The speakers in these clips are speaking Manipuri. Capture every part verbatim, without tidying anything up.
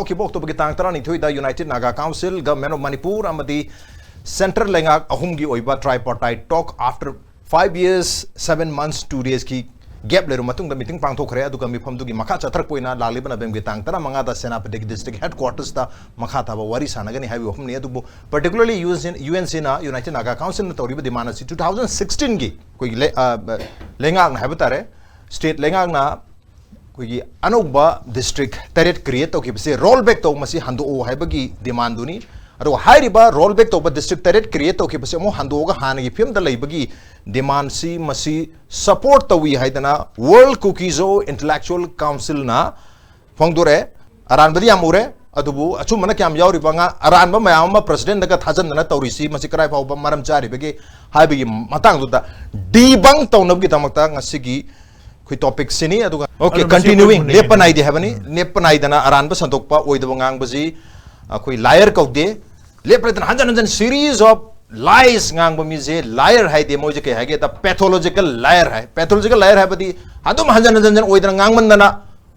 ꯍꯧꯈꯤꯕ ꯑꯣꯛꯇꯣꯕꯔꯒꯤ ꯇꯥꯡ ꯇꯔꯥꯅꯤꯊꯣꯏꯗ United Naga Council, Government of Manipur ꯑꯃꯗꯤ Centre ꯂꯩꯉꯥꯛ ꯑꯍꯨꯝꯒꯤ ꯑꯣꯏꯕ tripartite talk after five years, seven months, two daysꯀꯤ gap ꯂꯩꯔꯕ ꯃꯇꯨꯡꯗ meeting ꯄꯥꯡꯊꯣꯛꯈ꯭ꯔꯦ꯫ ꯑꯗꯨꯒ ꯃꯤꯐꯝꯗꯨꯒꯤ ꯃꯈꯥ ꯆꯠꯊꯔꯛꯄ ꯑꯣꯏꯅ ꯂꯥꯛꯂꯤꯕ ꯅꯕꯦꯝꯕꯔꯒꯤ ꯇꯥꯡ ꯇꯔꯥꯃꯉꯥꯗ ꯁꯦꯅꯥꯄꯇꯤꯒꯤ district headquartersꯇ ꯃꯈꯥ ꯇꯥꯕ ꯋꯥꯔꯤ ꯁꯥꯟꯅꯒꯅꯤ ꯍꯥꯏꯕ ꯋꯥꯐꯝꯅꯤ꯫ ꯑꯗꯨꯕꯨ particularly UNC, UNCꯅ, United Naga Councilꯅ ꯇꯧꯔꯤꯕ demand ꯑꯁꯤ two thousand sixteenꯒꯤ ꯑꯩꯈꯣꯏꯒꯤ ꯂꯩ-, ꯑ, ꯂꯩꯉꯥꯛꯅ ꯍꯥꯏꯕ ꯇꯥꯔꯦ, state ꯂꯩꯉꯥꯛꯅ ꯑꯩꯈꯣꯏꯒꯤ ꯑꯅꯧꯕ district ꯇꯔꯦꯠ create ꯇꯧꯈꯤꯕꯁꯦ roll back ꯇꯧ, ꯃꯁꯤ ꯍꯟꯗꯣꯛꯑꯣ ꯍꯥꯏꯕꯒꯤ demandꯗꯨꯅꯤ꯫ ꯑꯗꯨꯒ ꯍꯥꯏꯔꯤꯕ roll back ꯇꯧꯕ district ꯇꯔꯦꯠ create ꯇꯧꯈꯤꯕꯁꯦ ꯑꯃꯨꯛ ꯍꯟꯗꯣꯛꯑꯒ ꯍꯥꯟꯅꯒꯤ ꯐꯤꯕꯝꯗ ꯂꯩꯕꯒꯤ demandꯁꯤ, ꯃꯁꯤ support ꯇꯧꯏ ꯍꯥꯏꯗꯅ World Kuki-Zo Intellectual Councilꯅ ꯐꯣꯡꯗꯣꯔꯛꯑꯦ꯫ ꯑꯔꯥꯟꯕꯗꯤ ꯌꯥꯝ ꯎꯔꯦ, ꯑꯗꯨꯕꯨ ꯑꯆꯨꯝꯕꯅ ꯀꯌꯥꯝ ꯌꯥꯎꯔꯤꯕ, ꯉꯥ-, ꯑꯔꯥꯟꯕ ꯃꯌꯥꯝ ꯑꯃ presidentꯗꯒ ꯊꯥꯖꯟꯗꯅ ꯇꯧꯔꯤꯁꯤ, ꯃꯁꯤ ꯀꯗꯥꯏ ꯐꯥꯎꯕ ꯃꯔꯝ ꯆꯥꯔꯤꯕꯒꯦ ꯍꯥꯏꯕꯒꯤ ꯃꯇꯥꯡꯗꯨꯗ debunk ꯇꯧꯅꯕꯒꯤꯗꯃꯛꯇ ꯉꯁꯤꯒꯤ ꯑꯩꯈꯣꯏ topicꯁꯤꯅꯤ꯫ ꯑꯗꯨꯒ, okay, ꯑꯗꯣ ꯃꯁꯤ continuing, ꯑꯩꯈꯣꯏ ꯂꯦꯞꯄ ꯅꯥꯏꯗꯦ ꯍꯥꯏꯕꯅꯤ꯫ ꯎꯝ꯫ ꯂꯦꯞꯄ ꯅꯥꯏꯗꯅ ꯑꯔꯥꯟꯕ ꯁꯟꯗꯣꯛꯄ, ꯑꯣꯏꯗꯕ ꯉꯥꯡꯕꯁꯤ ꯑꯩꯈꯣꯏ liar ꯀꯧꯗꯦ꯫ ꯂꯦꯞꯄ ꯂꯩꯇꯅ ꯍꯟꯖꯟ ꯍꯟꯖꯟ series of lies ꯉꯥꯡꯕ ꯃꯤꯁꯦ liar ꯍꯥꯏꯗꯦ, ꯃꯣꯏꯁꯦ ꯀꯩ ꯍꯥꯏꯒꯦꯗ, pathological liar ꯍꯥꯏ꯫ Pathological liar ꯍꯥꯏꯕꯗꯤ ꯑꯗꯨꯝ ꯍꯟꯖꯟ ꯍꯟꯖꯟ ꯍꯟꯖꯟ ꯑꯣꯏꯗꯅ ꯉꯥꯡꯃꯟꯗꯅ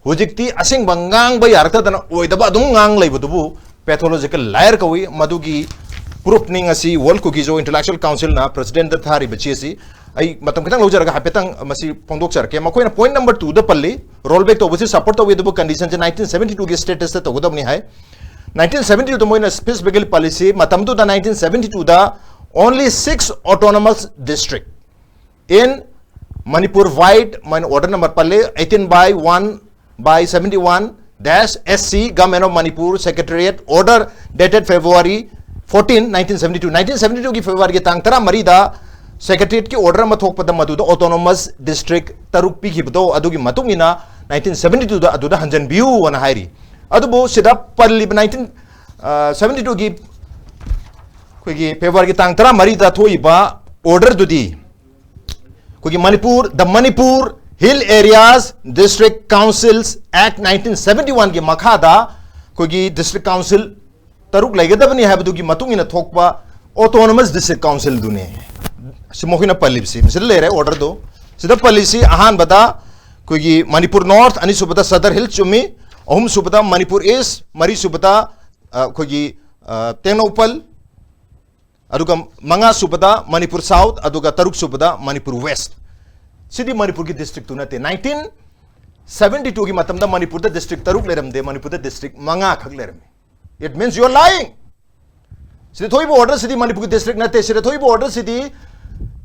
ꯍꯧꯖꯤꯛꯇꯤ ꯑꯁꯦꯡꯕ ꯉꯥꯡꯕ ꯌꯥꯔꯛꯇꯗꯅ ꯑꯣꯏꯗꯕ ꯑꯗꯨꯝ ꯉꯥꯡ ꯂꯩꯕꯗꯨꯕꯨ pathological liar ꯀꯧꯏ꯫ ꯃꯗꯨꯒꯤ proofꯅꯤ ꯉꯁꯤ World Kuki-Zo Intellectual Councilꯅ presidentꯗ ꯊꯥꯔꯤꯕ ꯆꯦ ꯑꯁꯤ꯫ ꯑꯩ ꯃꯇꯝ ꯈꯤꯇꯪ ꯂꯧꯖꯔꯒ ꯍꯥꯏꯐꯦꯠꯇꯪ ꯃꯁꯤ ꯐꯣꯡꯗꯣꯛꯆꯔꯛꯀꯦ꯫ ꯃꯈꯣꯏꯅ point number twoꯗ ꯄꯜꯂꯤ, roll back ꯇꯧꯕꯁꯤ support ꯇꯧꯏ, ꯑꯗꯨꯕꯨ conditionꯁꯦ nineteen seventy twoꯒꯤ statusꯇ ꯇꯧꯒꯗꯕꯅꯤ ꯍꯥꯏ꯫ Nineteen seventy twoꯗ ꯃꯣꯏꯅ specifically ꯄꯜꯂꯤꯁꯤ, ꯃꯇꯝꯗꯨꯗ nineteen seventy twoꯗ only six autonomous district in Manipur wide, ꯃꯣꯏꯅ order number ꯄꯜꯂꯤ, eighteen by one by seventy one dash S C, Government of Manipur Secretariat order dated February fourteen, nineteen seventy two. Nineteen seventy twoꯒꯤ Februaryꯒꯤ ꯇꯥꯡ ꯇꯔꯥꯃꯔꯤꯗ Secretariatꯀꯤ order ꯑꯃ ꯊꯣꯛꯄꯗ ꯃꯗꯨꯗ autonomous district ꯇꯔꯨꯛ ꯄꯤꯈꯤꯕꯗꯣ, ꯑꯗꯨꯒꯤ ꯃꯇꯨꯡ ꯏꯟꯅ nineteen seventy twoꯗ ꯑꯗꯨꯗ ꯍꯟꯖꯟꯕꯤꯌꯨ ꯑꯅ ꯍꯥꯏꯔꯤ꯫ ꯑꯗꯨꯕꯨ ꯁꯤꯗ ꯄꯜꯂꯤꯕ nineteen seventy twoꯒꯤ ꯑꯩꯈꯣꯏꯒꯤ Februaryꯒꯤ ꯇꯥꯡ ꯇꯔꯥꯃꯔꯤꯗ ꯊꯣꯛꯏꯕ orderꯗꯨꯗꯤ ꯑꯩꯈꯣꯏꯒꯤ Manipur, the Manipur Hill Areas District Councils Act nineteen seventy oneꯒꯤ ꯃꯈꯥꯗ ꯑꯩꯈꯣꯏꯒꯤ district council ꯇꯔꯨꯛ ꯂꯩꯒꯗꯕꯅꯤ ꯍꯥꯏꯕꯗꯨꯒꯤ ꯃꯇꯨꯡ ꯏꯟꯅ ꯊꯣꯛꯄ autonomous district councilꯗꯨꯅꯤ꯫ ꯁꯤ ꯃꯈꯣꯏꯅ ꯄꯜꯂꯤꯕꯁꯤ, ꯃꯁꯤꯗ ꯂꯩꯔꯦ orderꯗꯣ꯫ ꯁꯤꯗ ꯄꯜꯂꯤꯁꯤ ꯑꯍꯥꯟꯕꯗ ꯑꯩꯈꯣꯏꯒꯤ Manipur North, ꯑꯅꯤꯁꯨꯕꯗ Sadar Hills ꯆꯨꯝꯃꯤ, ꯑꯍꯨꯝꯁꯨꯕꯗ ꯃꯅꯤꯄꯨꯔ ꯏꯁ, ꯃꯔꯤꯁꯨꯕꯗ ꯑ, ꯑꯩꯈꯣꯏꯒꯤ ꯑ, ꯇꯦꯡꯅꯧꯄꯜ, ꯑꯗꯨꯒ ꯃꯉꯥꯁꯨꯕꯗ ꯃꯅꯤꯄꯨꯔ ꯁꯥꯎꯠ, ꯑꯗꯨꯒ ꯇꯔꯨꯛꯁꯨꯕꯗ ꯃꯅꯤꯄꯨꯔ ꯋꯦꯁ꯫ ꯁꯤꯗꯤ ꯃꯅꯤꯄꯨꯔꯒꯤ ꯗꯤꯁꯇ꯭ꯔꯤꯛꯇꯨ ꯅꯠꯇꯦ꯫ ꯅꯥꯏꯟꯇꯤꯟ ꯁꯕꯦꯟꯇꯤ ꯇꯨꯒꯤ ꯃꯇꯝꯗ ꯃꯅꯤꯄꯨꯔꯗ ꯗꯤꯁꯇ꯭ꯔꯤꯛ ꯇꯔꯨꯛ ꯂꯩꯔꯝꯗꯦ, ꯃꯅꯤꯄꯨꯔꯗ ꯗꯤꯁꯇ꯭ꯔꯤꯛ ꯃꯉꯥ ꯈꯛ ꯂꯩꯔꯝꯃꯤ꯫ It means you are lying. ꯁꯤꯗ ꯊꯣꯛꯏꯕ ꯑꯣꯔꯗꯔꯁꯤꯗꯤ ꯃꯅꯤꯄꯨꯔꯒꯤ ꯗꯤꯁꯇ꯭ꯔꯤꯛ ꯅꯠꯇꯦ꯫ ꯁꯤꯗ ꯊꯣꯛꯏꯕ ꯑꯣꯔꯗꯔꯁꯤꯗꯤ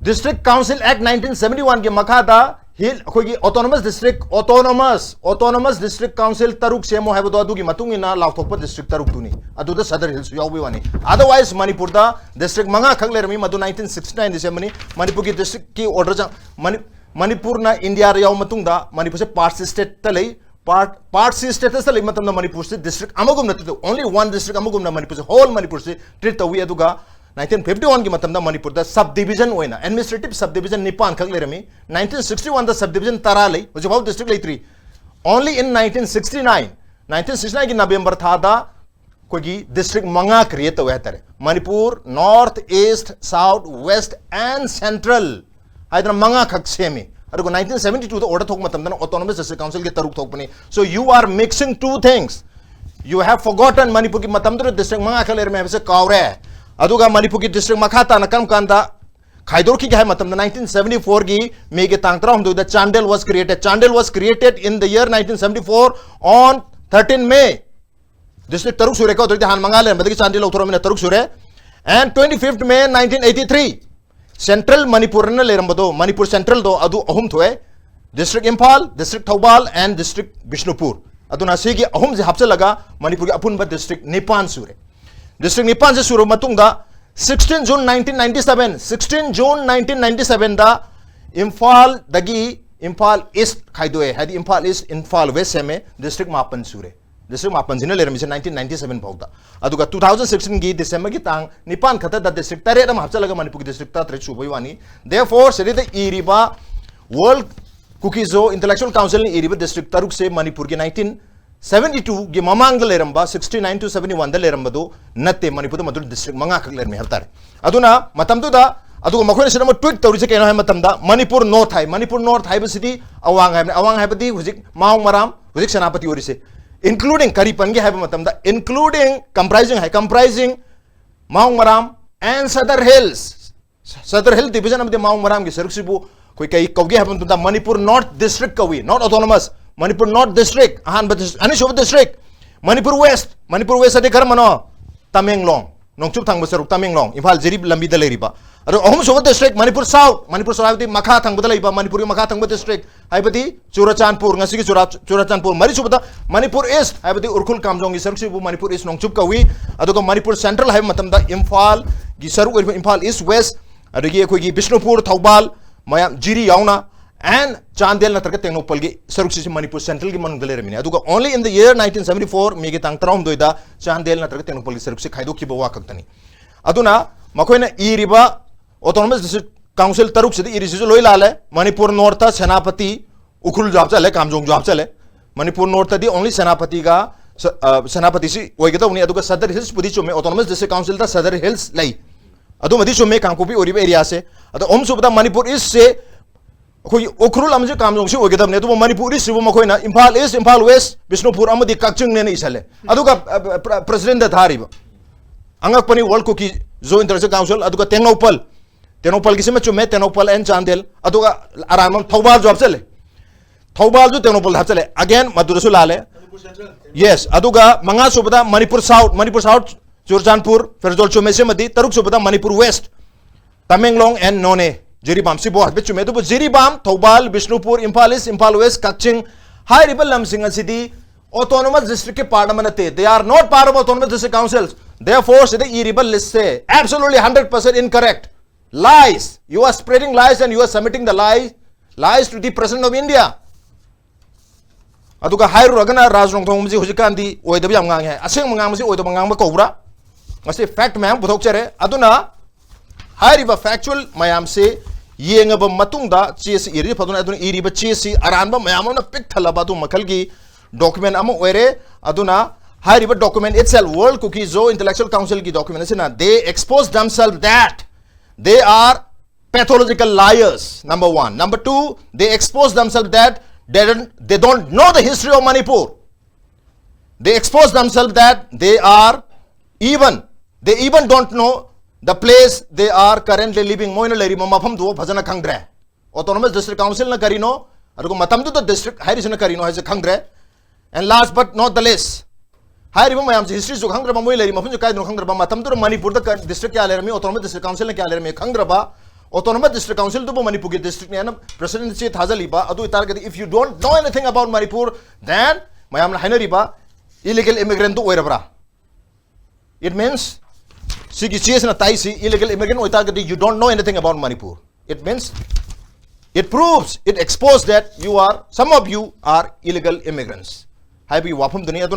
District Council Act nineteen seventy one ꯒꯤ ꯃꯈꯥꯗ ꯍꯤꯜ, ꯑꯩꯈꯣꯏꯒꯤ autonomous district, autonomous, autonomous district council ꯇꯔꯨꯛ ꯁꯦꯝꯃꯣ ꯍꯥꯏꯕꯗꯣ, ꯑꯗꯨꯒꯤ ꯃꯇꯨꯡ ꯏꯟꯅ ꯂꯥꯎꯊꯣꯛꯄ ꯗꯤꯁꯇ꯭ꯔꯤꯛ ꯇꯔꯨꯛꯇꯨꯅꯤ꯫ ꯑꯗꯨꯗ ꯁꯗꯔ ꯍꯤꯜꯁꯁꯨ ꯌꯥꯎꯕꯒꯤ ꯋꯥꯅꯤ꯫ Otherwise ꯃꯅꯤꯄꯨꯔꯗ ꯗꯤꯁꯇ꯭ꯔꯤꯛ ꯃꯉꯥ ꯈꯛ ꯂꯩꯔꯝꯃꯤ, ꯃꯗꯨ ꯅꯥꯏꯟꯇꯤꯟ ꯁꯤꯛꯁꯇꯤ ꯅꯥꯏꯟꯗ ꯁꯦꯝꯕꯅꯤ꯫ ꯃꯅꯤꯄꯨꯔꯒꯤ ꯗꯤꯁꯇ꯭ꯔꯤꯛꯀꯤ ꯑꯣꯔꯗꯔ ꯆꯪ-, ꯃꯅꯤ-, ꯃꯅꯤꯄꯨꯔꯅ ꯏꯟꯗꯤꯌꯥꯗ ꯌꯥꯎꯕ ꯃꯇꯨꯡꯗ ꯃꯅꯤꯄꯨꯔꯁꯦ ꯄꯥꯔꯠ ꯁꯤ ꯁ꯭ꯇꯦꯠꯇ ꯂꯩ꯫ ꯄꯥꯔꯠ, ꯄꯥꯔꯠ ꯁꯤ ꯁ꯭ꯇꯦꯇꯁꯇ ꯂꯩꯕ ꯃꯇꯝꯗ ꯃꯅꯤꯄꯨꯔꯁꯦ ꯗꯤꯁꯇ꯭ꯔꯤꯛ ꯑꯃꯒꯨꯝꯅ treat ꯇꯧ-, only one district ꯑꯃꯒꯨꯝꯅ ꯃꯅꯤꯄꯨꯔꯁꯦ, ꯍꯣꯜ ꯃꯅꯤꯄꯨꯔꯁꯦ treat ꯇꯧꯏ꯫ ꯑꯗꯨꯒ ꯅꯥꯏꯟꯇꯤꯟ ꯐꯤꯐꯇꯤ ꯋꯥꯟꯒꯤ ꯃꯇꯝꯗ ꯃꯅꯤꯄꯨꯔꯗ sub division ꯑꯣꯏꯅ administrative sub division ꯅꯤꯄꯥꯟ ꯈꯛ ꯂꯩꯔꯝꯃꯤ꯫ ꯅꯥꯏꯟꯇꯤꯟ ꯁꯤꯛꯁꯇꯤ ꯋꯥꯟꯗ sub division ꯇꯔꯥ ꯂꯩ, ꯍꯧꯖꯤꯛꯐꯥꯎ ꯗꯤꯁꯇ꯭ꯔꯤꯛ ꯂꯩꯇ꯭ꯔꯤ꯫ Only in nineteen sixty nine, nineteen sixty nine ꯒꯤ ꯅꯕꯦꯝꯕꯔ ꯊꯥꯗ ꯑꯩꯈꯣꯏꯒꯤ ꯗꯤꯁꯇ꯭ꯔꯤꯛ ꯃꯉꯥ create ꯇꯧꯋꯦ ꯍꯥꯏꯇꯥꯔꯦ꯫ Manipur, North, East, South, West and Central ꯍꯥꯏꯗꯅ ꯃꯉꯥ ꯈꯛ ꯁꯦꯝꯃꯤ꯫ ꯑꯗꯨꯒ ꯅꯥꯏꯟꯇꯤꯟ ꯁꯕꯦꯟꯇꯤ ꯇꯨꯗ ꯑꯣꯔꯗꯔ ꯊꯣꯛꯄ ꯃꯇꯝꯗꯅ autonomous district councilꯒꯤ ꯇꯔꯨꯛ ꯊꯣꯛꯄꯅꯤ꯫ So you are mixing two things. You have forgotten ꯃꯅꯤꯄꯨꯔꯒꯤ ꯃꯇꯝꯗꯨꯗ ꯗꯤꯁꯇ꯭ꯔꯤꯛ ꯃꯉꯥ ꯈꯛ ꯂꯩꯔꯝꯃꯦ ꯍꯥꯏꯕꯁꯦ ꯀꯥꯎꯔꯦ꯫ ꯑꯗꯨꯒ ꯃꯅꯤꯄꯨꯔꯒꯤ ꯗꯤꯁꯇ꯭ꯔꯤꯛ ꯃꯈꯥ ꯇꯥꯅ ꯀꯔꯝ ꯀꯥꯟꯗ ꯈꯥꯏꯗꯣꯔꯛꯈꯤꯒꯦ ꯍꯥꯏꯕ ꯃꯇꯝꯗ ꯅꯥꯏꯟꯇꯤꯟ ꯁꯕꯦꯟꯇꯤ ꯐꯣꯔꯒꯤ ꯃꯦꯒꯤ ꯇꯥꯡ ꯇꯔꯥꯍꯨꯝꯗꯣꯏꯗ Chandel was created. Chandel was created in the year nineteen seventy four on thirteen May. District ꯇꯔꯨꯛ ꯁꯨꯔꯦꯀꯣ꯫ ꯑꯗꯨꯗꯤ ꯍꯥꯟꯅ ꯃꯉꯥ ꯂꯩꯔꯝꯕꯗꯒꯤ ꯆꯥꯟꯗꯦꯜ ꯂꯧꯊꯣꯔꯛꯑꯃꯤꯅ ꯇꯔꯨꯛ ꯁꯨꯔꯦ꯫ And twenty fifth May nineteen eighty three, central Manipur ꯑꯅ ꯂꯩꯔꯝꯕꯗꯣ, ꯃꯅꯤꯄꯨꯔ ꯁꯦꯟꯇ꯭ꯔꯦꯜꯗꯣ, ꯑꯗꯨ ꯑꯍꯨꯝ ꯊꯣꯛꯑꯦ꯫ District Imphal, district Thoubal and district Bishnupur. ꯑꯗꯨꯅ ꯁꯤꯒꯤ ꯑꯍꯨꯝꯁꯦ ꯍꯥꯞꯆꯤꯜꯂꯒ ꯃꯅꯤꯄꯨꯔꯒꯤ ꯑꯄꯨꯟꯕ ꯗꯤꯁꯇ꯭ꯔꯤꯛ ꯅꯤꯄꯥꯟ ꯁꯨꯔꯦ꯫ ꯗꯤꯁꯇ꯭ꯔꯤꯛ ꯅꯤꯄꯥꯟꯁꯦ ꯁꯨꯔꯕ ꯃꯇꯨꯡꯗ sixteen June nineteen ninety seven, sixteen June nineteen ninety sevenꯗ ꯏꯝꯐꯥꯜꯗꯒꯤ ꯏꯝꯐꯥꯜ ꯏꯁ ꯈꯥꯏꯗꯣꯛꯑꯦ, ꯍꯥꯏꯗꯤ ꯏꯝꯐꯥꯜ ꯏꯁ, ꯏꯝꯐꯥꯜ ꯋꯦꯁ ꯁꯦꯝꯃꯦ, ꯗꯤꯁꯇ꯭ꯔꯤꯛ ꯃꯥꯄꯟ ꯁꯨꯔꯦ꯫ ꯗꯤꯁꯇ꯭ꯔꯤꯛ ꯃꯥꯄꯟꯁꯤꯅ ꯂꯩꯔꯝꯃꯤꯁꯦ ꯅꯥꯏꯟꯇꯤꯟ ꯅꯥꯏꯟꯇꯤ ꯁꯕꯦꯟ ꯐꯥꯎꯗ꯫ ꯑꯗꯨꯒ two thousand sixteen ꯒꯤ ꯗꯤꯁꯦꯝꯕꯔꯒꯤ ꯇꯥꯡ ꯅꯤꯄꯥꯟ ꯈꯛꯇꯗ ꯗꯤꯁꯇ꯭ꯔꯤꯛ ꯇꯔꯦꯠ ꯑꯃ ꯍꯥꯞꯆꯤꯜꯂꯒ ꯃꯅꯤꯄꯨꯔꯒꯤ ꯗꯤꯁꯇ꯭ꯔꯤꯛ ꯇꯔꯥꯇꯔꯦꯠ ꯁꯨꯕꯒꯤ ꯋꯥꯅꯤ꯫ Therefore ꯁꯤꯗꯩꯗ ꯏꯔꯤꯕ World Kuki-Zo Intellectual Councilꯅ ꯏꯔꯤꯕ ꯗꯤꯁꯇ꯭ꯔꯤꯛ ꯇꯔꯨꯛꯁꯦ ꯃꯅꯤꯄꯨꯔꯒꯤ ꯅꯥꯏꯟꯇꯤꯟ ꯁꯕꯦꯟꯇꯤ ꯇꯨꯒꯤ ꯃꯃꯥꯡꯗ ꯂꯩꯔꯝꯕ, ꯁꯤꯛꯁꯇꯤ ꯅꯥꯏꯟ to ꯁꯕꯦꯟꯇꯤ ꯋꯥꯟꯗ ꯂꯩꯔꯝꯕꯗꯨ ꯅꯠꯇꯦ꯫ ꯃꯅꯤꯄꯨꯔꯗ ꯃꯗꯨ ꯗꯤꯁꯇ꯭ꯔꯤꯛ ꯃꯉꯥ ꯈꯛ ꯂꯩꯔꯝꯃꯦ ꯍꯥꯏꯕ ꯇꯥꯔꯦ꯫ ꯑꯗꯨꯅ ꯃꯇꯝꯗꯨꯗ, ꯑꯗꯨꯒ ꯃꯈꯣꯏꯅ ꯁꯤꯗ ꯑꯃꯨꯛ ꯇ꯭ꯋꯤꯠ ꯇꯧꯔꯤꯁꯦ ꯀꯩꯅꯣ ꯍꯥꯏꯕ ꯃꯇꯝꯗ, ꯃꯅꯤꯄꯨꯔ ꯅꯣꯔꯠ ꯍꯥꯏ꯫ ꯃꯅꯤꯄꯨꯔ ꯅꯣꯔꯠ ꯍꯥꯏꯕꯁꯤꯗꯤ ꯑꯋꯥꯡ ꯍꯥꯏꯕꯅꯤ꯫ ꯑꯋꯥꯡ ꯍꯥꯏꯕꯗꯤ ꯍꯧꯖꯤꯛ ꯃꯥꯎ ꯃꯔꯥꯝ, ꯍꯧꯖꯤꯛ ꯁꯦꯅꯥꯄꯇꯤ ꯑꯣꯏꯔꯤꯁꯦ꯫ Including ꯀꯔꯤ ꯄꯟꯒꯦ ꯍꯥꯏꯕ ꯃꯇꯝꯗ, including, comprising high, comprising ꯃꯥꯎꯡ ꯃꯔꯥꯝ and Sadar Hills, Sadar Hill Division ꯑꯃꯗꯤ ꯃꯥꯎꯡ ꯃꯔꯥꯝꯒꯤ ꯁꯔꯨꯛꯁꯤꯕꯨ ꯑꯩꯈꯣꯏ ꯀꯩ ꯀꯧꯒꯦ ꯍꯥꯏꯕ ꯃꯇꯝꯗ, ꯃꯅꯤꯄꯨꯔ North District ꯀꯧꯏ, not autonomous. Manipur North District ꯑꯍꯥꯟꯕ dis-, ꯑꯅꯤꯁꯨꯕ district, Manipur West, Manipur West ꯑꯗꯤ ꯀꯔꯝꯕꯅꯣ? ꯇꯃꯦꯡꯂꯣꯡ, ꯅꯣꯡꯆꯨꯞ ꯊꯪꯕ ꯁꯔꯨꯛ ꯇꯃꯦꯡꯂꯣꯡ, ꯏꯝꯐꯥꯜ ꯖꯤꯔꯤ ꯂꯝꯕꯤꯗ ꯂꯩꯔꯤꯕ꯫ ꯑꯗꯣ ꯑꯍꯨꯝꯁꯨꯕ district Manipur South, Manipur South ꯍꯥꯏꯕꯗꯤ ꯃꯈꯥ ꯊꯪꯕꯗ ꯂꯩꯕ, ꯃꯅꯤꯄꯨꯔꯒꯤ ꯃꯈꯥ ꯊꯪꯕ district ꯍꯥꯏꯕꯗꯤ ꯆꯨꯔꯆꯥꯟꯄꯨꯔ, ꯉꯁꯤꯒꯤ ꯆꯨꯔꯥ-, ꯆꯨꯔꯆꯥꯟꯄꯨꯔ꯫ ꯃꯔꯤꯁꯨꯕꯗ ꯃꯅꯤꯄꯨꯔ East ꯍꯥꯏꯕꯗꯤ ꯎꯔꯈꯨꯜ ꯀꯥꯝꯖꯣꯡꯒꯤ ꯁꯔꯨꯛꯁꯤꯕꯨ ꯃꯅꯤꯄꯨꯔ East ꯅꯣꯡꯆꯨꯞ ꯀꯧꯏ꯫ ꯑꯗꯨꯒ ꯃꯅꯤꯄꯨꯔ Central ꯍꯥꯏꯕ ꯃꯇꯝꯗ ꯏꯝꯐꯥꯜꯒꯤ ꯁꯔꯨꯛ ꯑꯣꯏꯔꯤꯕ ꯏꯝꯐꯥꯜ East, West, ꯑꯗꯒꯤ ꯑꯩꯈꯣꯏꯒꯤ ꯕꯤꯁꯅꯨꯄꯨꯔ, ꯊꯧꯕꯥꯜ, ꯃꯌꯥꯝ ꯖꯤꯔꯤ ꯌꯥꯎꯅ, and ꯆꯥꯟꯗꯦꯜ ꯅꯠꯇ꯭ꯔꯒ ꯇꯦꯡꯅꯧꯄꯜꯒꯤ ꯁꯔꯨꯛꯁꯤꯁꯨ ꯃꯅꯤꯄꯨꯔ Central ꯒꯤ ꯃꯅꯨꯡꯗ ꯂꯩꯔꯝꯃꯤꯅꯦ꯫ ꯑꯗꯨꯒ only in the year nineteen seventy-four, May ꯒꯤ ꯇꯥꯡ ꯇꯔꯥꯍꯨꯝꯗꯣꯏꯗ ꯆꯥꯟꯗꯦꯜ ꯅꯠꯇ꯭ꯔꯒ ꯇꯦꯡꯅꯧꯄꯜꯒꯤ ꯁꯔꯨꯛꯁꯤ ꯈꯥꯏꯗꯣꯛꯈꯤꯕ ꯋꯥ ꯈꯛꯇꯅꯤ꯫ ꯑꯗꯨꯅ ꯃꯈꯣꯏꯅ ꯏꯔꯤꯕ Autonomous District Council ꯇꯔꯨꯛꯁꯤꯗ ꯏꯔꯤꯁꯤꯁꯨ ꯂꯣꯏ ꯂꯥꯜꯂꯦ꯫ ꯃꯅꯤꯄꯨꯔ North ꯇ ꯁꯦꯅꯥꯄꯇꯤ, ꯎꯈ꯭ꯔꯨꯜꯁꯨ ꯍꯥꯞꯆꯜꯂꯦ, ꯀꯥꯝꯖꯣꯡꯁꯨ ꯍꯥꯞꯆꯜꯂꯦ꯫ ꯃꯅꯤꯄꯨꯔ North ꯇꯗꯤ only ꯁꯦꯅꯥꯄꯇꯤꯒ ꯁ-, ꯑ, ꯁꯦꯅꯥꯄꯇꯤꯁꯤ ꯑꯣꯏꯒꯗꯧꯕꯅꯤ꯫ ꯑꯗꯨꯒ Sadar Hills ꯄꯨꯗꯤ ꯆꯨꯝꯃꯦ, Autonomous District Council ꯗ Sadar Hills ꯂꯩ, ꯑꯗꯨꯃꯗꯤ ꯆꯨꯝꯃꯦ, ꯀꯥꯡꯄꯣꯛꯄꯤ ꯑꯣꯏꯔꯤꯕ area ꯁꯦ꯫ ꯑꯗꯣ ꯑꯍꯨꯝꯁꯨꯕꯗ ꯃꯅꯤꯄꯨꯔ East ꯁꯦ ꯑꯩꯈꯣꯏꯒꯤ ꯎꯈ꯭ꯔꯨꯜ ꯑꯃꯁꯨꯡ ꯀꯥꯝꯖꯣꯡꯁꯤ ꯑꯣꯏꯒꯗꯕꯅꯤ, ꯑꯗꯨꯕꯨ ꯃꯅꯤꯄꯨꯔ East ꯁꯤꯕꯨ ꯃꯈꯣꯏꯅ ꯏꯝꯐꯥꯜ East, ꯏꯝꯐꯥꯜ West, ꯕꯤꯁꯅꯨꯄꯨꯔ ꯑꯃꯗꯤ ꯀꯛꯆꯤꯡꯅꯦꯅ ꯏꯁꯜꯂꯦ꯫ ꯑꯗꯨꯒ, ꯑ, ꯑ, ꯄ꯭ꯔ-, President ꯗ ꯊꯥꯔꯤꯕ ꯑꯉꯛꯄꯅꯤ꯫ World ꯀꯨꯀꯤ ꯖꯣ ꯏꯟꯇꯔꯅꯦꯁꯅꯦꯜ ꯀꯥꯎꯟꯁꯤꯜ, ꯑꯗꯨꯒ ꯇꯦꯡꯅꯧꯄꯜ, ꯇꯦꯡꯅꯧꯄꯜꯒꯤꯁꯤꯃ ꯆꯨꯝꯃꯦ, ꯇꯦꯡꯅꯧꯄꯜ and ꯆꯥꯟꯗꯦꯜ, ꯑꯗꯨꯒ ꯑꯔꯥꯟꯕ ꯑꯃ ꯊꯧꯕꯥꯜꯁꯨ ꯍꯥꯞꯆꯜꯂꯦ, ꯊꯧꯕꯥꯜꯁꯨ ꯇꯦꯡꯅꯧꯄꯜꯗ ꯍꯥꯞꯆꯜꯂꯦ꯫ Again, ꯃꯗꯨꯗꯁꯨ ꯂꯥꯜꯂꯦ꯫ Yes, ꯑꯗꯨꯒ ꯃꯉꯥ ꯁꯨꯕꯗ ꯃꯅꯤꯄꯨꯔ South, ꯃꯅꯤꯄꯨꯔ South, ꯆꯨꯔꯆꯥꯟꯄꯨꯔ, ꯐꯦꯔꯖꯣꯜ ꯆꯨꯝꯃꯦ ꯁꯤꯃꯗꯤ꯫ ꯇꯔꯨꯛ ꯁꯨꯕꯗ ꯃꯅꯤꯄꯨꯔ West, ꯇꯃꯦꯡꯂꯣꯡ and ꯅꯣꯅꯦ, ꯖꯤꯔꯤꯕꯥꯝ ꯁꯤꯕꯨ ꯍꯥꯏꯐꯦꯠ ꯆꯨꯝꯃꯦ꯫ ꯑꯗꯨꯕꯨ ꯖꯤꯔꯤꯕꯥꯝ, ꯊꯧꯕꯥꯜ, ꯕꯤꯁꯅꯨꯄꯨꯔ, ꯏꯝꯐꯥꯜ East, ꯏꯝꯐꯥꯜ West, ꯀꯛꯆꯤꯡ ꯍꯥꯏꯔꯤꯕ ꯂꯝꯁꯤꯡ ꯑꯁꯤꯗꯤ autonomous district ꯀꯤ part ꯑꯃ ꯅꯠꯇꯦ꯫ They are not part of autonomous district councils. Therefore, ꯁꯤꯗ ꯏꯔꯤꯕ list say absolutely hundred percent incorrect. Lies. You are spreading lies and you are submitting the lie, lies to the President of India. ꯑꯗꯨꯒ ꯍꯥꯏꯔꯨꯔꯒꯅ ꯔꯥꯖ ꯅꯣꯡꯊꯣꯡꯕꯝꯁꯤ ꯍꯧꯖꯤꯛꯀꯥꯟꯗꯤ ꯑꯣꯏꯗꯕ ꯌꯥꯝ ꯉꯥꯡꯉꯦ ꯍꯥꯏ꯫ ꯑꯁꯦꯡꯕ ꯉꯥꯡꯕꯁꯤ ꯑꯣꯏꯗꯕ ꯉꯥꯡꯕ ꯀꯧꯕ꯭ꯔꯥ? ꯉꯁꯤ fact ꯃꯌꯥꯝ ꯄꯨꯊꯣꯛꯆꯔꯦ꯫ ꯑꯗꯨꯅ ꯍꯥꯏꯔꯤꯕ factual ꯃꯌꯥꯝꯁꯤ ꯌꯦꯡꯉꯕ ꯃꯇꯨꯡꯗ ꯆꯦꯁꯤ ꯏꯔꯗꯤ ꯐꯗꯧꯅꯤ꯫ ꯑꯗꯨꯅ ꯏꯔꯤꯕ ꯆꯦꯁꯤ ꯑꯔꯥꯟꯕ ꯃꯌꯥꯝ ꯑꯃꯅ ꯄꯤꯛ ꯊꯜꯂꯕ ꯑꯗꯨ ꯃꯈꯜꯒꯤ document ꯑꯃ ꯑꯣꯏꯔꯦ꯫ ꯑꯗꯨꯅ ꯍꯥꯏꯔꯤꯕ document itself, World Kuki Zo Intellectual Council ꯒꯤ document ꯑꯁꯤꯅ, they expose themselves that they are pathological liars, number one. Number two, they expose themselves that they don't, they don't know the history of Manipur. They expose themselves that they are even, they even don't know the place they are currently living. ꯃꯣꯏꯅ ꯂꯩꯔꯤꯕ ꯃꯐꯝꯗꯨ ꯐꯖꯅ ꯈꯪꯗ꯭ꯔꯦ꯫ Autonomous District Council ꯅ ꯀꯔꯤꯅꯣ, ꯑꯗꯨꯒ ꯃꯇꯝꯗꯨꯗ district ꯍꯥꯏꯔꯤꯁꯤꯅ ꯀꯔꯤꯅꯣ ꯍꯥꯏꯁꯦ ꯈꯪꯗ꯭ꯔꯦ꯫ And last but not the least, ꯍꯥꯏꯔꯤꯕ ꯃꯌꯥꯝꯁꯦ history ꯁꯨ ꯈꯪꯗ꯭ꯔꯕ, ꯃꯣꯏ ꯂꯩꯔꯤ ꯃꯐꯝꯁꯦ ꯀꯥꯏꯗꯅꯣ ꯈꯪꯗ꯭ꯔꯕ, ꯃꯇꯝꯗꯨꯗ ꯃꯅꯤꯄꯨꯔꯗ ꯀ-, district ꯀꯌꯥ ꯂꯩꯔꯝꯃꯤ, Autonomous District Council ꯅ ꯀꯌꯥ ꯂꯩꯔꯝꯃꯤ ꯈꯪꯗ꯭ꯔꯕ, Autonomous District Council ꯗꯨꯕꯨ ꯃꯅꯤꯄꯨꯔꯒꯤ district ꯅꯦꯅ president ꯁꯤ ꯊꯥꯖꯜꯂꯤꯕ, ꯑꯗꯨ ꯑꯣꯏꯇꯥꯔꯒꯗꯤ if you don't know anything about Manipur, then ꯃꯌꯥꯝꯅ ꯍꯥꯏꯅꯔꯤꯕ illegal immigrant do ꯑꯣꯏꯔꯕ꯭ꯔꯥ? It means, ꯁꯤꯒꯤ ꯆꯦꯁꯤꯅ ꯇꯥꯛꯏꯁꯤ, illegal immigrant ꯑꯣꯏꯇꯥꯔꯒꯗꯤ you don't know anything about Manipur. It means, it proves, it exposes that you are, some of you are illegal immigrants ꯍꯥꯏꯕꯒꯤ ꯋꯥꯐꯝꯗꯨꯅꯤ꯫ ꯑꯗꯨꯅ